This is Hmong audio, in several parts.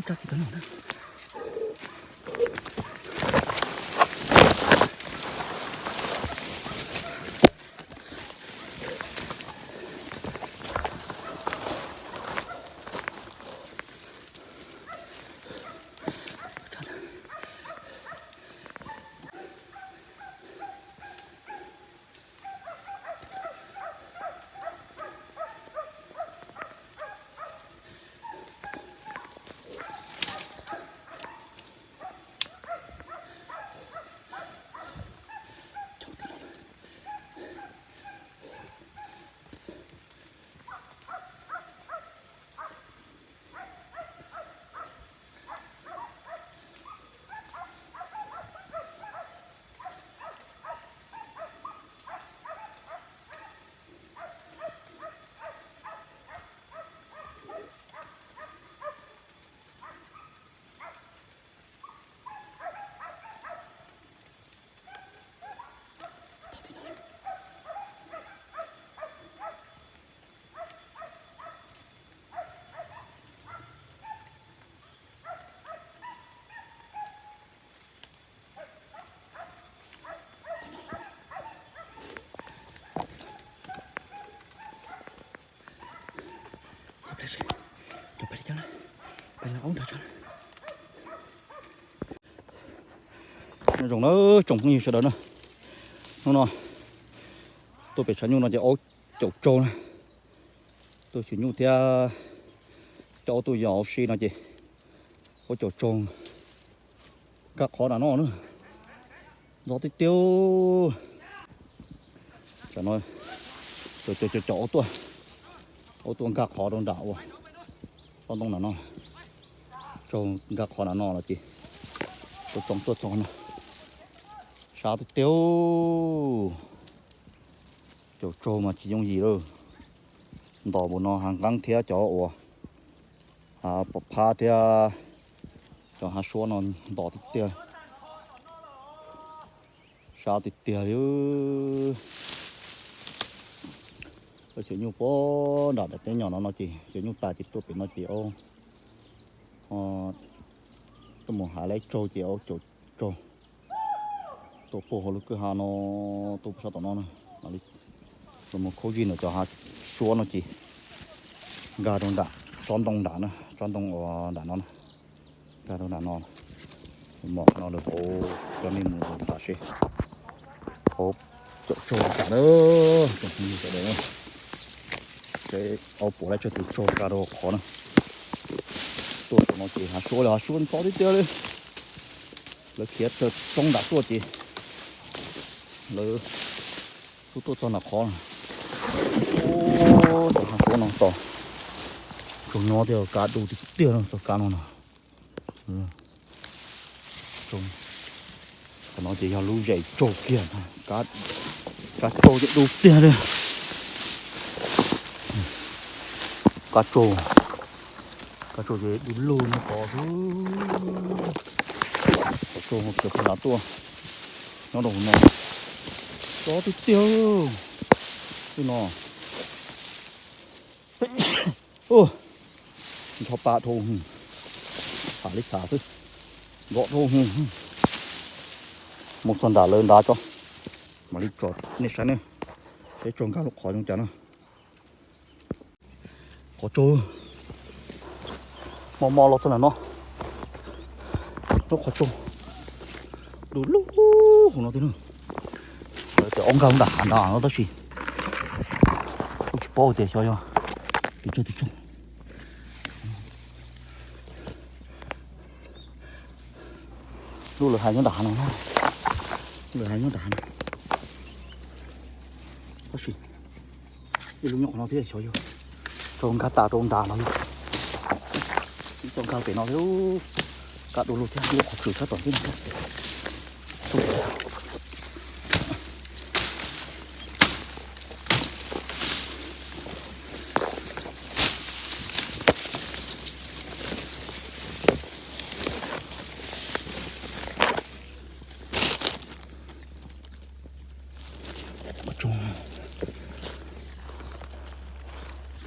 Rab kiag rau no na. Nyob zoo na tsoom phooj ywg sawv daws na, hnub no tuaj pem tshav nyuj no ces aub caum tsaug na, tuaj xyuas nyuj thiab coj aub tuaj yos ua si no ces aub caum tsaug nkag qhov nram no na, ntxov tiag tiag. Tam no caum caum caum aub tuaj, aub tuaj nkag qhov rau nram ua tsob ntoo nram no, tsaug nkag qhov nram no los ces tuaj txog tuaj txog no, sab tiag tiag. Caum tsaug mas tsis yooj yim lawm, ntos npaum no hav nqeeb thiab cov uas hav pom phab thiab cov hav suab no ntos tiag tiag. Sab tiag tiag li. Cov nyuj puag nram daim teb nyom no no ces cov nyuj tas ces tuaj pem no ces tuaj mus hav laib tsaug ces aub caum tsaug. Tuaj puag hauv lub kwj ha no, tuaj puag sab tom no na, mam li los mus khaub zig ntawm cov hav suab no ces nkag rau nram tsob ntoo nram na, tsob ntoo uas nram no na, nkag rau nram no. Mom no lawv hauv cov nej mus nram seb, hauv caum tsaug kam na, tsoom phooj ywg sawv daws na. Seb aub puas laib tsawg tus tsaug nkag rau qhov na. Tuaj tom no ces hav suab li hav suab ntxov tiag tiag li. Lawv khiav tawm roob nram tuaj ces lawv tuaj tuaj txog nram qhov na. Ub, cov hav suab no tos tsaug nyob tiag, kab du tiag tiag no, txoj kab no na. Qhov no ces yog lub zem tsaug kiag, kab tsaug ces du tiag li. Kab tsaug, kab tsaug ces du lug nyob tod xwb. Qhov tsaug khiav txog nram tuaj, nyob rau hauv no, txov tiag tiag. Twb no ncho pa dhau, tham li tham xwb, nko dhau. Mus txog nram lawv nrad tso, mam li tso nej saib ne, seb tsaug nkag lub qhov zoo cas na. Qhov tsaug, mos mos los txog nram no, lub qhov tsaug du lug hauv no tiag na. Lawv tias aub nkag nram hav nrad no tab sis kuj tsis paub tias xyov yog vim tsawg tus tsaug. Lub lawv hais nyob nram hav no, lub lawv hais nyob nram hav no, tab sis ib lub nyob qhov no thiab xyov yog tsaug nkag tas rau nrad los yog tsaug nkag pem no thiab. Kab du lug thiab, lub qhov tswm sab tom thiab no.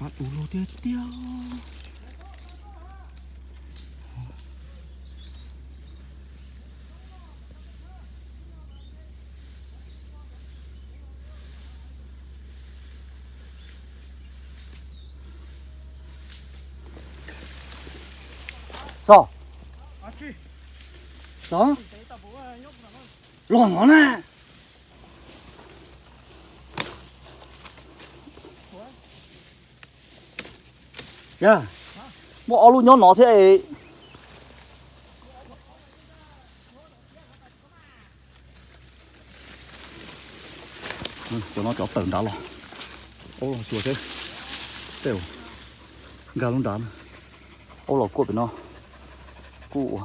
Kab du lug tiag tiag. Los, los, los no na. Yog, muaj ob lub nyob no thiab. Cov no cov tawm nrad los, aub los xyuas seb, tej nkag lub nrad, aub los kuaj pem no, kuj ua,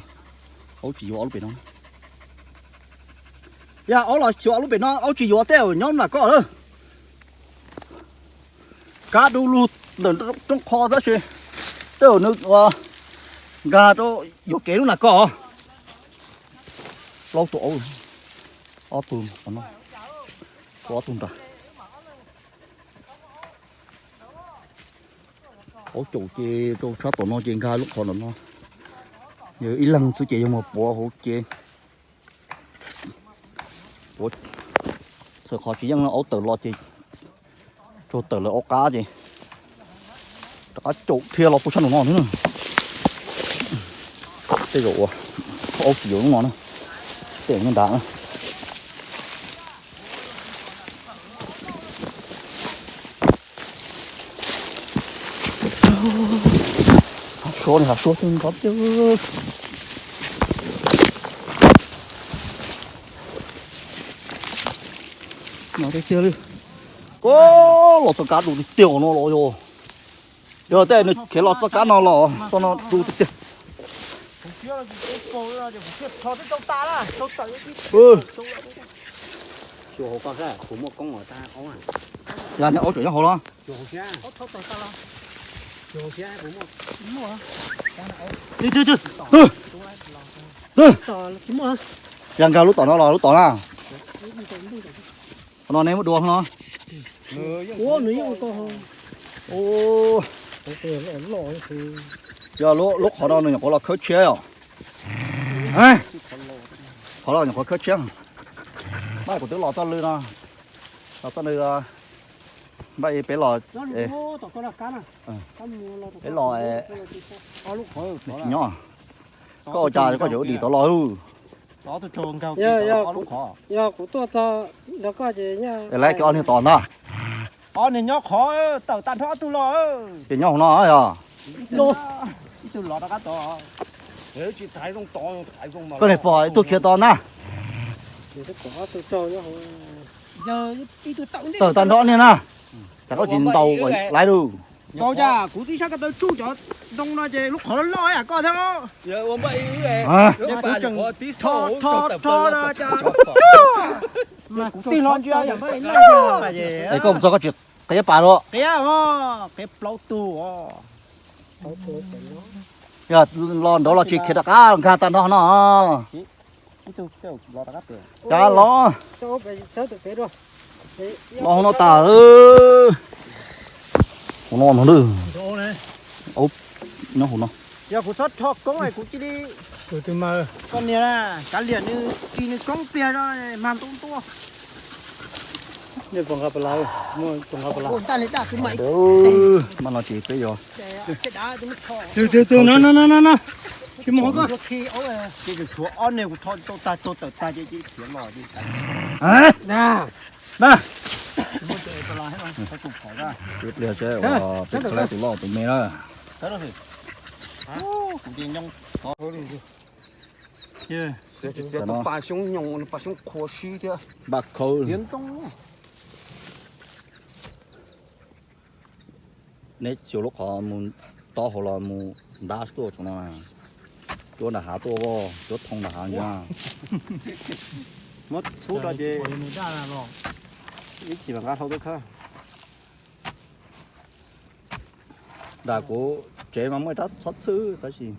aub tsis yuav ob lub pem no. Yog aub los xyuas ob lub pem no, aub tsis yuav tej nyob nram koj lawm. Kav du lug ntawm rooj qho tab sis tej zaum nws ua nkag rau yuav kev lub nram koj. Plaub tus aub, ob tug qhov no, ob tug nrad. Aub caum ces rau sab tom no ces nkag lub qhov nram no. Yog ib leeg xwb ces yog mus puav hauv ces, txawm qhov tsis yeej aub tawm los ces tsuag tawm lawv aub qab ces rov qab caum dhia los puag sab nraum no xwb na. Tej zaum ua aub tsis yuav lub no na, tej zaum nyob nrad na. Hav suav li hav suav xwb nrov tiag. No tiag tiag li. Koj los txoj kab du tiag tiag no los yog. Yog tej nws khiav los txoj kab no los txoj no du tiag tiag. Yog nej aub tseem nyob hauv los? Yog nkag lub tom no los lub tom na. Qhov no nej muab dua no. Yog lub qhov no nws nyuam qhuav los khawb tshiab os. Qhov no nyuam qhuav khawb tshiab. Mas kuv twb los txoj lw no, los txoj lw, npaj peb los, peb los, nyob. Koj ua cas koj tseem ua dim tod los? Yog kuv tuaj txog nrog koj ces lawv kiag ob niag tod ntag. Ob niag nyob qhov tawm tag nrho ob tug los. Ces nyob hauv no yog. Ib tug los rov qab tod. Koj niag pom ib tug khiav tod na. Tawm tag nrho ob niag na. Cas koj tsis ntaus kom laiv lug? Ntaus cas kuv tib sab ko taw tsuj cov ntoo no ces lub qhov loj loj ib yam koj thiab. Es koj mus txog koj tsis qhia pas los? Qhia plaub tug. Yog los nraud los tsis khiav rov qab nkag tag nrho no. Cas los, los hauv no tas. Hauv no no, nyob hauv no. Yog kuv txhob rho koob kuv cia li, koj niag kav liam nws ris nws koob pliag mag ntua ntua. Mas no ces peb yuav, no no no no, tsis mus hauv koj. Ces tshuav ob niag kuv rho tau tag, rho tawm tag ces khiav los. Na, ib pliag seb peb khav tus loj tus me na. Npaj khau. Neb xyuas lub qhov mus tob hauv los mus ntab tuaj tsoom no, cuab nram hav tuaj, cuab thoob nram hav ntag. Muab txhub rau ces ib chim mam nqa hlau tuaj khawb. Nram kuv tsev mas muaj ib rab txhob txhwb tab sis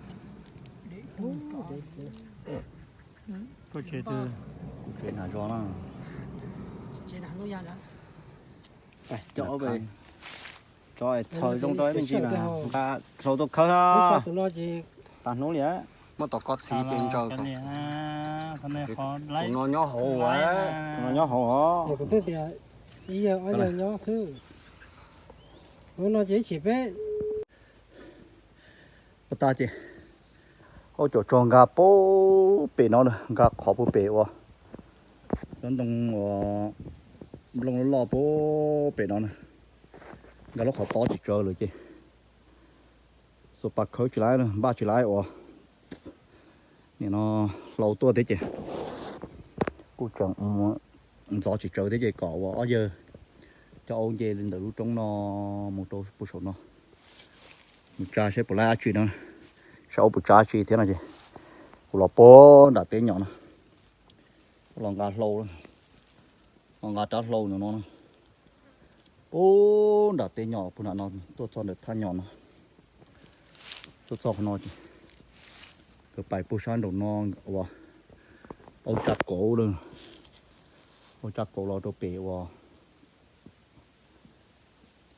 kuv tsev hnav zog na. Coj, tso txhawm zoo rau ib me ntsis mas nqa hlau tuaj khawb. Tag hnub li. Muab tom koj txhiv ces ntsaws. Tus no nyob hauv, tus no nyob hauv os. Ua tag ces, Aub caum tsog nkag puag pem no na, nkag qhov puag pem uas cov ntoo uas nplooj loj loj puag pem no na. Nkag lub qhov tob tsis tsawv lawm ces xuas pas khawb tsis laib, npaj tsis laib uas nim no hlau tuaj thiab ces kuj tseem ntxov tsis tsawv thiab ces kom uas ob yawg coj aub nce li ntawm lub roob no mus rau puag saum no, mus tsa seb puas laib dab tsi no, seb aub puas tsa dab tsi thiab no ces kuv los puag nram teb nyom no, los nqa hlau, los nqa rab hlau no no, puag nram teb nyom puag nram no tuaj txog ntawm thaj nyom no, tuaj txog qhov no ces nkawd pais puag sab nraum no uas aub tsa kauv lawm, aub tsa kauv los rau pem uas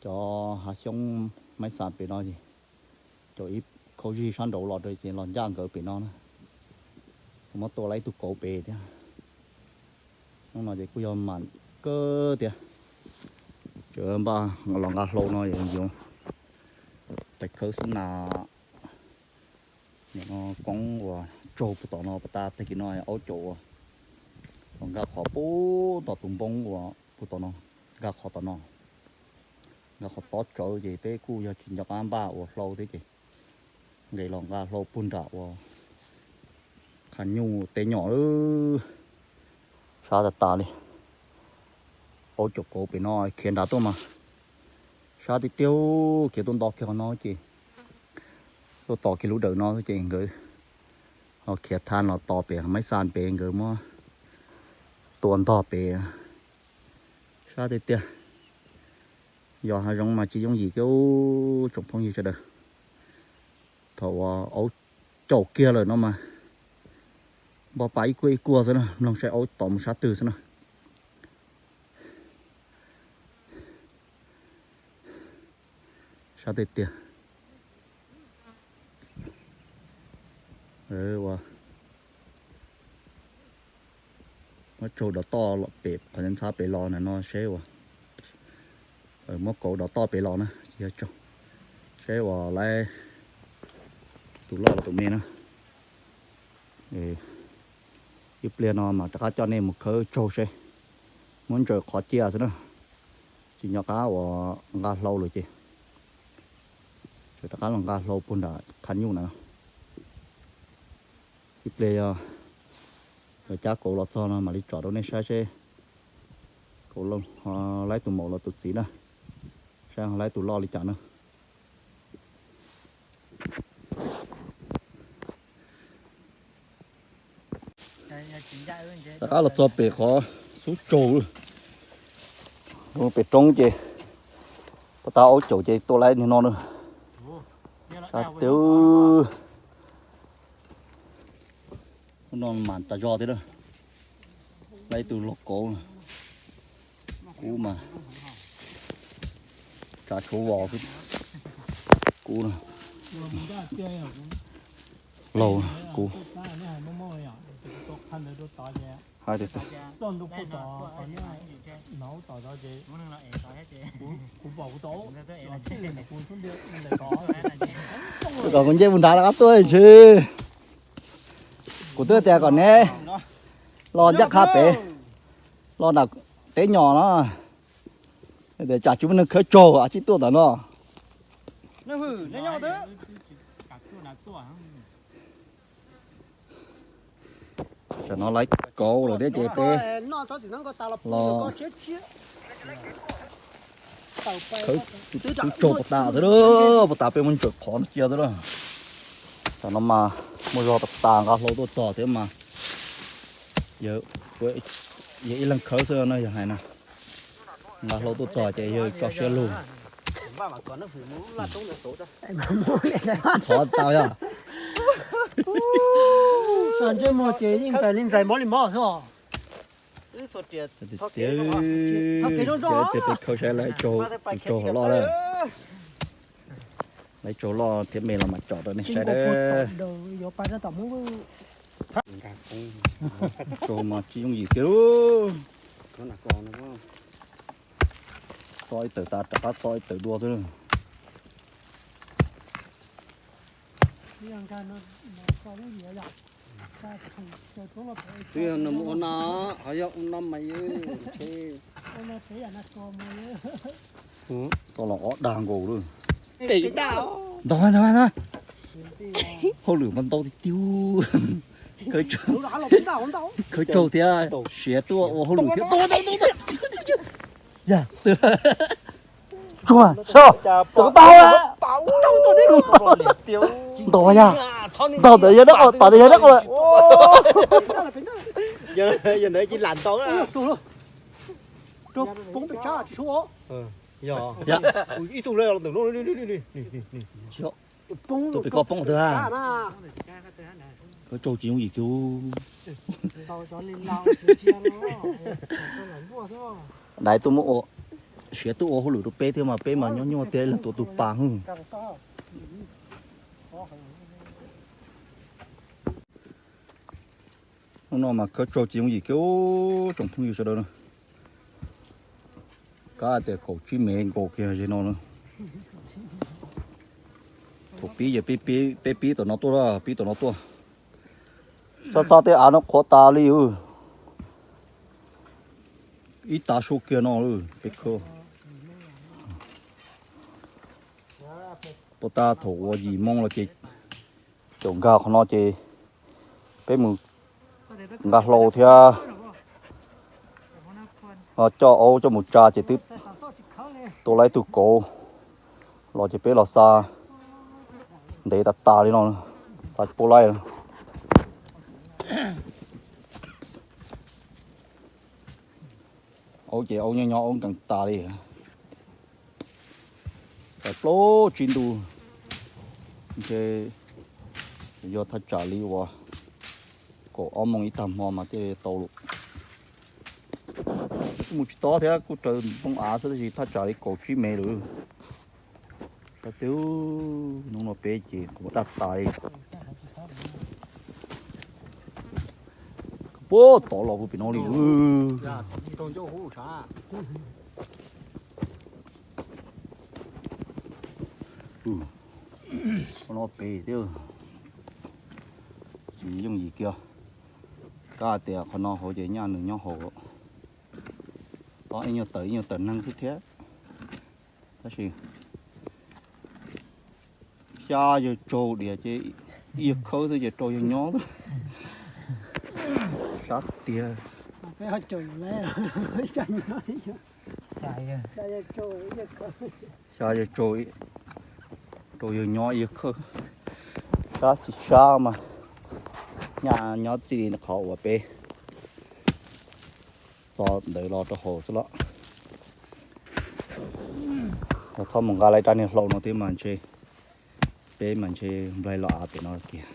cov hav xyoob maib xas pem no ces caum ib khaub zig sab nraud los rau ces los ncaj nkawd pem no na. Kuv muab tua lawm ib tug kauv pem thiab. Hnub no ces kuj yog mam kawg tiag, tseem npaj los nqa hlau no yuav pais khawb xub nas, nim no koob uas tsaug puag tom no pas tas tag kis no aub caum uas los nkag qhov puag tom tus npoo uas puag tom no, nkag qhov tom no, nkag qhov tob tsawv ces peb kuj yog tsis nco qab npaj ua hlau thiab ces nqis los nqa hlau puag nram uas qhav nyuj teb nyom lawm, sab tas tas li. Aub caum kauv pem no khiav nrad tuaj mas sab tiag tiag, khiav tuaj nto kiag qhov no ces tuaj tos kiag lub dawm no ces nkawd ho khiav thaj los tos pem maib xas pem nkawd muab tua ntog pem. Sab tiag tiag, yog hav zoov mas tsis yooj yim kiag tsoom phooj ywg sawv daws. Thaum uas aub caum kiag lawm no mas npog pas ib kuaj ib kuaj xwb na, mloog saib aub tod mus sab twg xwb na. Sab tiag tiag. Ua, muab tsaug dov toj pem qhov ntxhab pem los na no seb ua, muab kauv dov toj pem los na, yog tsaug, seb ua lawv tus loj los tus me na. Ib pliag no mas rov qab coj nej mus khawb tsaug seb, muab ntsaws qhov cia xwb na, tsis nco qab uas nqa hlau lawm ces tseem rov qab los nqa hlau puag nram qhav nyuj na. Ib pliag yog cab kauv los txog no mam li tsom rau nej saib seb kauv lawv tus maum los tus txiv na, saib lawv tus loj li cas na. Rov qab los txog pem qhov xub tsaug, pem roob ces pab tab aub caum ces tua lawm niag no na. Sab twb no mas tas zog thiab, lawv tus laug kauv, kub mas tsav tshuav vos xwb, kub laug kub. Hais tias kom kuv nce mus nrad lawv qab tuaj tsis, kuv twb tias kom neb los ncaj qha pem, los nram teb nyom no, tias tsam tsis muaj neeg khawb tsaug a tsis tuaj tom no. Tam no lawv kauv lawm thiab ces peb los khawb tub tsaug puas tas xwb, puas tas peb muab ntsaws qhov no cia xwb na. Tam no mas muaj zog tas tas nqa hlau tuaj txog thiab mas yog ib leeg khawb xwb no yog hais na. Nqa hlau tuaj txog ces yog tso siab lug. Thov tau yog ntsej muag ces yeej ntxais li ntxais mob li mob xwb os. Tias peb khawb saib lawv tsaug hom loj lawm. Lawv tsaug loj thiab me los mas tsom rau nej saib dawb. Tsaug mas tsis yooj yim kiag. Txo ib tawm tas rov qab txo ib tawm dua xwb. Twb yog nws mus ua no, ho yog ua no mas yus ntshe. Txoj los ob dag nkaus lawm. Ntau ntau ntau. Hauj lwm mas ntau tiag tiag. Khawb tsaug thiab siav tuaj ua hauj lwm thiab. Yog, tsuag tso, tau tau. Ntau yog, ntau ntawd yog dab, tas yog dab. Yog ntawd lam ntau. Yog, ib tug le los ntawm no. Tus pem ko poob twg ha? Khawb tsaug tsis yooj yim kiag. Dais tuaj muab ua, siav tuaj ua hauj lwm rau peb thiab mas peb mas nyob nyuaj tiag, ib leeg tua tus pas hwj. Hnub no mas khawb tsaug tsis yooj yim kiag tsoom phooj ywg sawv daws na. Kav tias kaum tsib mev nkaus kiag ze no na. Thaum pib ces peb pib tom no tuaj, pib tom no tuaj. Txhob txhob tej av no qhuav tas li. Ib tav su kiag no peb khawb. Puag ta thaum ua yim moo los ces caum nkag qhov no ces peb mus nqa hlau thiab coj aub coj mus tsa ces twb tua laib tug kauv los ces peb los xa ntev tas tas li no, xa puab laib. Aub ces aub nyob nyob aub nkees tas li. Txais plaub tsib ntu, ntshe yog thaj tsam li uas kaum ob moos ib tag hmo mas thiaj tau lawm. Kuj mus tsis tob thiab kuj raws npoo av xwb tab sis thaj tsam li kaum tsib mev lawm. Sab twg hnub no peb ces kuv daj tas li. Puag tod los puag pem no li. No pem thiab tsis yooj yim kiag. Kav tias qhov no hauv ces nyaj nws nyob hauv, ob ib nyuag tawm ib nyuag tawm neeg xwb thiab. Tab sis xya yawg tsaug diam ces ib yawg khawb xwb ces rau yawg nyob. Sab tiag. Xya yawg tsaug, rau yawg nyob ib yawg khawb. Sab tsis sab mas nyaj nyob txij li qhov uas peb txo ntawd los rau hauv xwb los. Yog txhob mus nqa lawv rab niag hlau no thiab mas ntshe peb mas ntshe nplaig los av pem no kiag.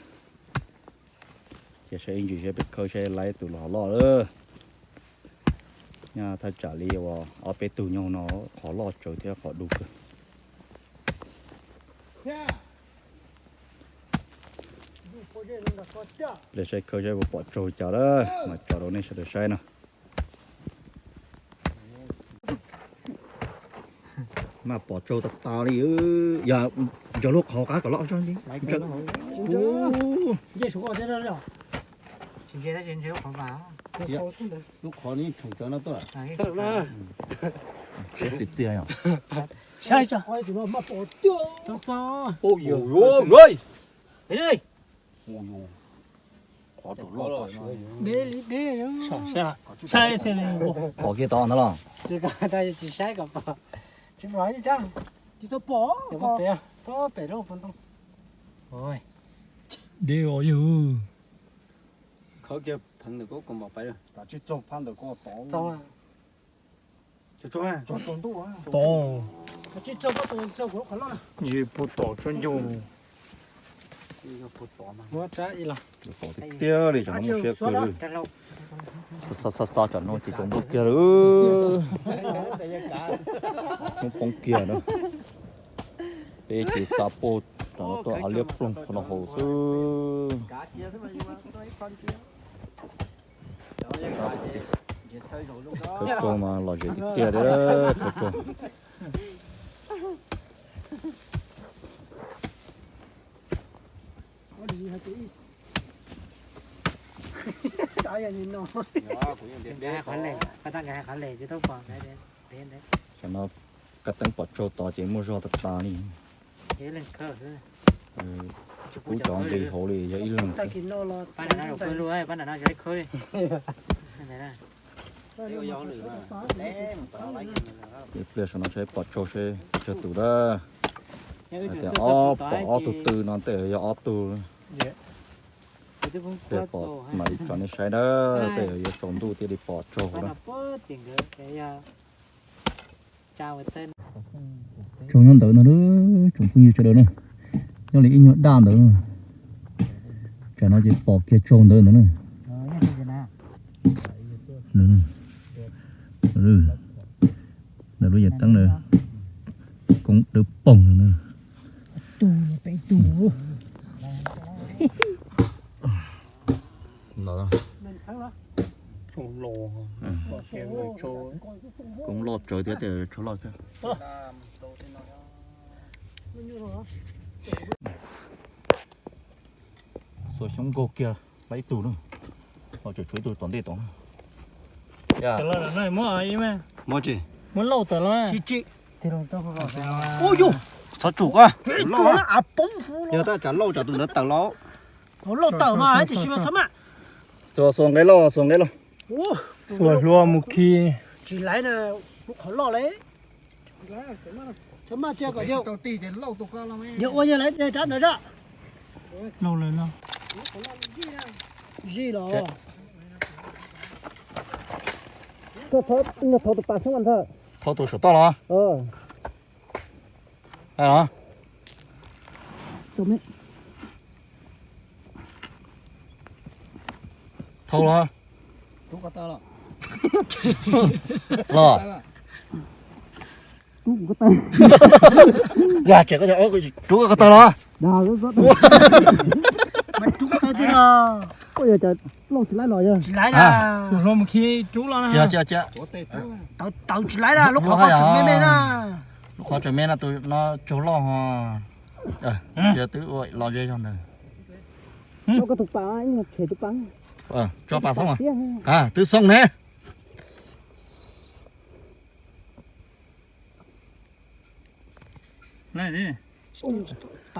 Ces saib ib ntsis saib peb khawb saib lawv tus los loj lawm. Nyaj thaj tsam li uas ob peb tug nyob no qhov loj tsawv thiab qhov dub kawg. Peb saib khawb saib puas pom tsaug cas lawm mas tso rau nej sawv daws saib no. Mas pom tsaug tas tas li. Yog ntsaws lub qhov qab kom loj zog li. Lub qhov ni tshoo cov no tuaj. Txias txias yog. Saib tso. Qhov kiag tod ntag los? Tsis saib kom pom. Tsis pom ib tsab. Tsis tau pom. Pem pem pem pem ntoo. Deb os yawg. Khawb kiag pheev ntawm koj kom pom pais. Tsis txaug phab ntawm koj tod. Tod. Tsis txaug koj tod, txaug kuv lub qhov loj. Yog puag tom tsob ncauj. Muab tsab ib los. Tiag li tsam no muaj siab kawg li. Xa xa xa tsam no ces tsaus ntuj kiag lawm. Muab poob kiag na. Peb ces xa puag tsam no tuaj av liab ploog qhov no haus xwb. Khawb tsaug mas lom zem tiag tiag li khawb tsaug. Tam no kab teeb pom tsau tod ces muaj zog tas tas li. Kub cov nqi hauv li yog ib leeg xwb. Ib pliag saum no saib pom tsau seb tsawg tus dab. Hais tias ob pom ob tug tw no tej yog ob tug. Pliag pom mam li tso nej saib dab, tej yuav tsaus ntuj thiaj li pom tsau dab. Tsau nyob ntawd no, tsoom phooj ywg sawv daws na, nyob li ib nyuag daj ntawd. Tsam no ces pom kiag tsau ntawd ntawd na. Ntawm lub yam teeb na, koob dawb paug no na. Koob loj tsawv thiab, tsau loj thiab. Xuas xyoob nkaug kiag, pab ib tug na, ho tseem tshuav ib tug tom ntej tod. Muab tsis, muab lauj tawm los. Ub yus, txhob tsum koj, yog tab tsam lauj tsam tus ntawd tawm los. Lauj tawm mas tiam sis mas txhob maj. Xuas, xuas nqe lauj, xuas nqe lauj. Xuas hlua mus khi. Tsis laiv na, lub qhov loj le. Txhob maj cia kom yog, yog ua yog laiv rab ntawd zaj. Lauj lawm no. Zij los. Thauj tus pas xyoob ntxawg. Thauj tus saum toj los. Thauj los. Los. Yog tseem koj rub koj taw los. Mas rub koj taw tiag los. Tsis laiv los yog. Tsis laiv na. Hlua mus khi rub los na. Tawv tsis laiv na, lub qhov tseem me me na. Lub qhov tseem me na, tus no tsaug loj ho. Yog twb ua los ze zog ntawd. Tso pas xoob. Twb xoob ne.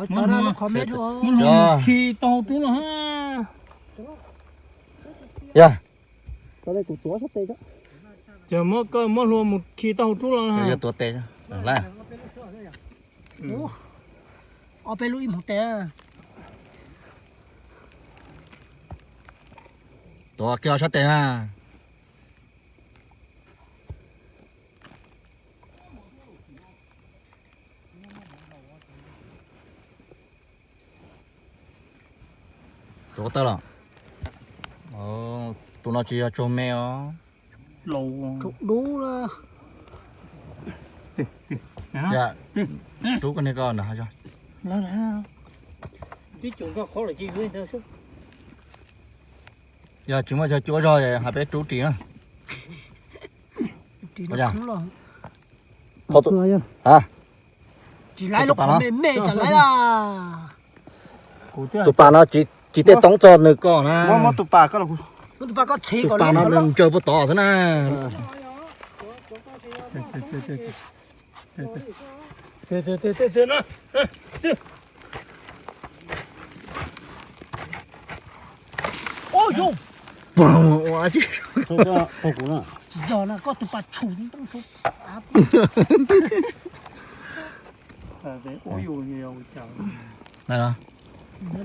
Muab hlua mus khi tau hauv rub los. Yog. Ces muab, koj muab hlua mus khi tau hauv rub los. Ob peb lub ib hmoov tes. Tuav kiag sab tes na. Tuav tawg los. Tus no tsis yog tsaug me os. Tsaug dub na. Rub koj niag ko na. Yog tsis muaj chaw cuab zog hais peb rub ris na. Tsis laiv lub qhov me me tsis laiv. Tus pas no tsis tej toob txog nws ko na. Tus pas no nws ntsaws puag tod xwb na. Tsis yog na, koj tus pas tshum ntoo su.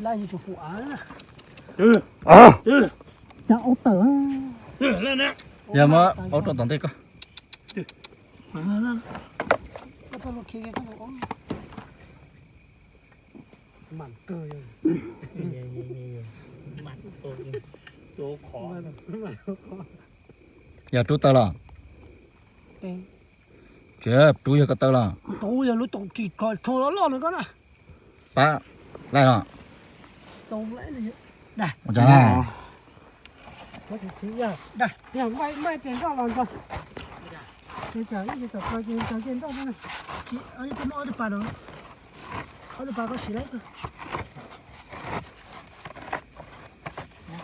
Laj yus tus fum av na. Cas ua tawm. Yog muab aub rau tom ntej koj. Yog rub tawg los? Tsev rub yog ko tawg los? Rub yog lub toom ris ko tsho loj loj no koj na. Pab laij los? Ob tug pas no, ob tug pas koj siv lawm.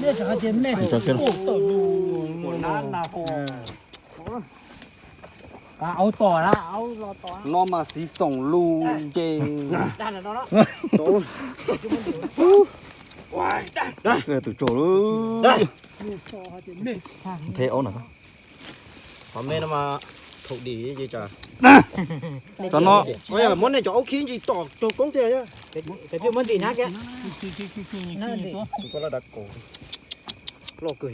Nej tseem hais tias mej tawm lus. Aub tom na, aub los tom. No mas xiv xoom lus ces. Tus tsaug lub. Ntheb aub na. Qhov me no mas thaum dim ces tsam. Tso no. Muab nej cov aub khib ntsis tom raug koob tiag. Loj kawg.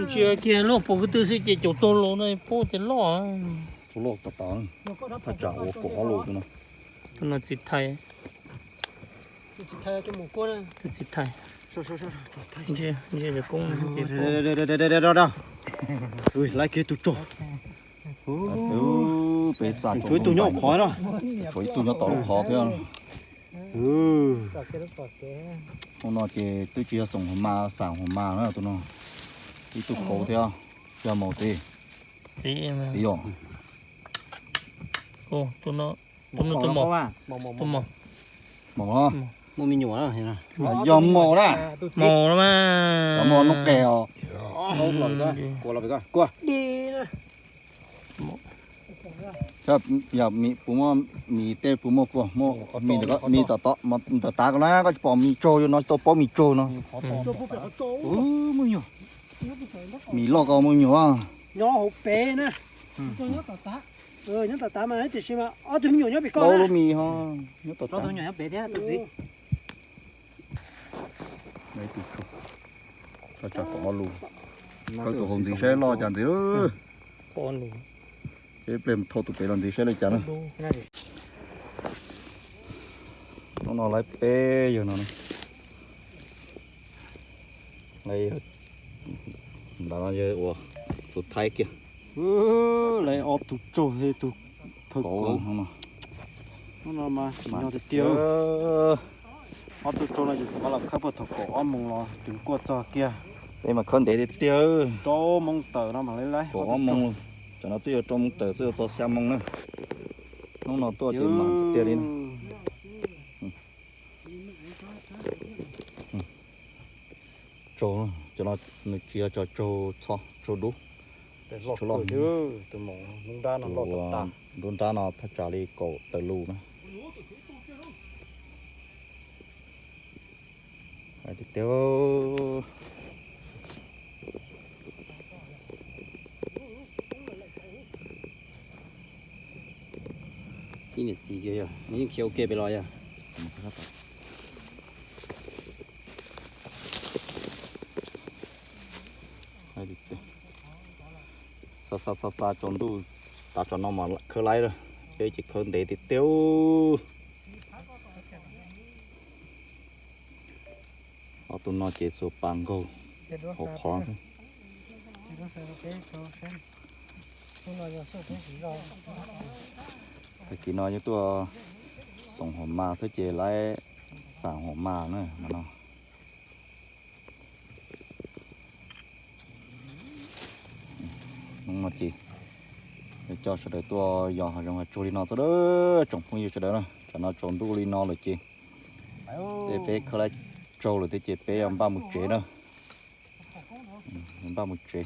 Ntsia kiag luaj puas kwv tw xwb ces caum tau los no pub ces loj. Tsuas loj tas tas, thaj tsam ua kaum ob lus no. Tus no txiv thais. Tus txiv thais. Ntsia cov koob. Laiv kiag tus tsaug. Peb xa tshuav ib tug nyob qhov no, tshuav ib tug nyob tom lub qhov thiab. Hnub no ces twb tsis yog xoom hauv mas, xaam hauv mas na tus no. Ib tug kauv thiab, yog maum txiv. Txiv yog. Tus no, tus no tus maum. Maum, yog maum na. Maum no mas. Maum noob qes os. Yog mis puas muaj mis tej, puas muaj puas muaj mis, mis tom tom, tom tav ko na koj tsis pom mis tsaug, yog no tsis tau paub mis tsaug no. Muaj nyuag, mis loj ko muaj nyuag. Nyob hauv pem na. Nyob tom tav mas tiam sis mas ob tug me nyuam nyob pem ko. Lub mis ho nyob tom tav. Ib tug tsaug, thaj tsam kaum ob lus. Khawb tus hauv ntxiv saib loj cas ntxiv. Ces ib pliag thauj tus pem los ntxiv saib li cas na. Hnub no laiv peb yawg no. Ntawm no yog ua tus thaib kiag. Laiv ob tug tsaug thiab tus thawj kauv. Hnub no mas tsim nyog tiag tiag. Ob tug tsaug no ces xav mas los khawb puag thaum kaum ob moos los tseem kuaj txog kiag. Peb mas khawb ntev tiag tiag. Rau moos tawm no mas laiv laiv. Kaum ob moos, tsam no twb yuav rau moos tawm twb yuav txog xya moos na. Hnub no tuaj ces mas tiag li na. Tsaug, cov no nws tsis yog cov tsaug txho, tsaug dub. Tus nrab no thaj tsam li kaum tawm lus na. Tiag tiag. Ib niam txiv tias yog nws yeej khiav ua ke pem los yog. Xa xa xa xa tsaus ntuj, tav tsaus no mas khawb laib lawm, peb ces khawb ntev tiag tiag. Ob tug no ces xuas pas nkaug hauv qhov xwb. Tag kis no yeej tuaj xoom hauv mas xwb ces laiv xaam hauv mas na mas no. Hnub no ces Coj sawv daws tuaj yos hav zoov hav tsuag li no xwb dab tsoom phooj ywg sawv daws na. Tam no tsaus ntuj li no lawm ces tej peb khawb lab tsaug lawm thiab ces peb yuav npaj mus tsev na. Npaj mus tsev.